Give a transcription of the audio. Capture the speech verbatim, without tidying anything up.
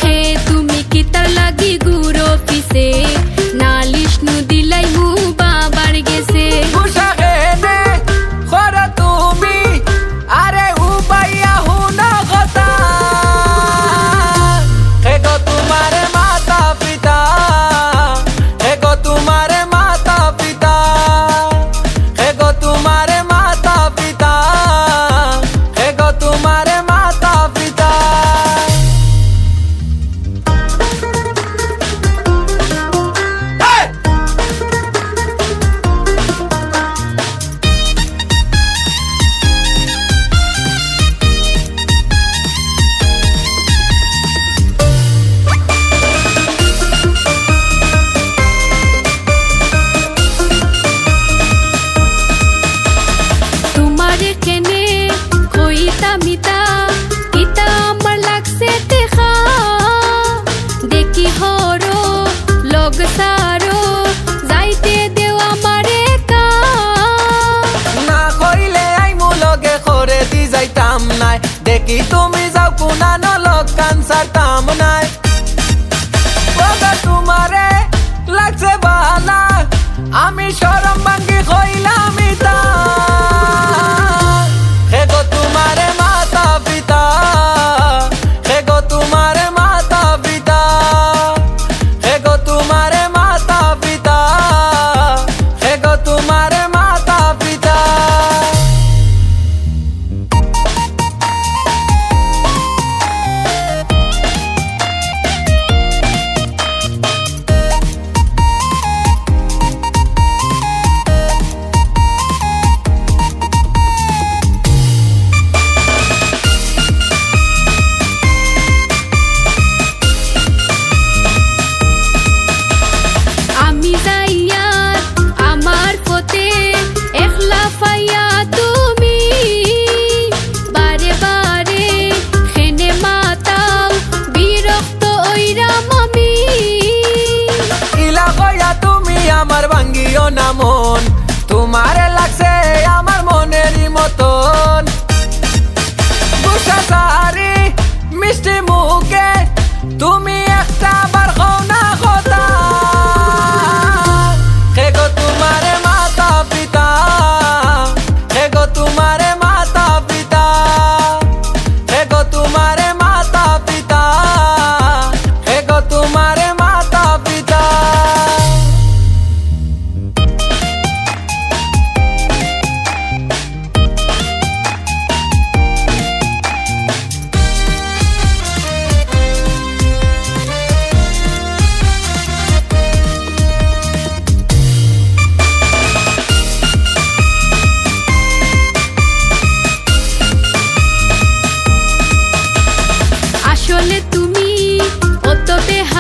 হে তুমি কিতার লাগি ঘুরো পিছে, নালিশ নু দিলাইমু বাবার গেছে। গুসা কেনে করো তুমি, আরে উবাইয়া হুনো কথা। হে গো তুমারে মাতা পিতা, হে গো তুমারে মাতা পিতা, হে গো তুমারে মাতা পিতা, হে গো তুমারে মাতা পিতা। তুমারে কেনে কইতাম ইতা, কিতা আমার লাগছে টেকা। দেখি হরো লগ সারো, যাইতে দেও আমারে কা। না কইলে আইমু লগে, করে দি যাইতাম নায়। দেখি তুমি যাও কুনানো লগ কান ছাড়তাম নায়। ও গো তুমারে লাগছে বালা, আমি শরম ভাঙ্গি কইলাম ইতা। হে গো তুমারে মাতা পিতা, হে গো তুমারে মাতা পিতা, হে গো তুমারে মাতা পিতা, হে গো তুমারে মাতা পিতা। আমি যাইয়ার আমার পথে, একলা পাইয়া তুমি বারে বারে কেনে মাতাও, বিরক্ত অইরাম আমি। ইলা কইয়া তুমি আমার ভাঙ্গিও না মন, তুমারে লাগছে আমার মনেরই মতন। গুসা সারি মিষ্টি মুখে তুমি একটা বার কও না কথা। হে গো তুমারে মাতা পিতা, হে গো তুমারে মাতা পিতা, হে গো তুমারে মাতা পিতা, হে গো তুমারে মাতা পিতা। আসলে তুমি অত বেহা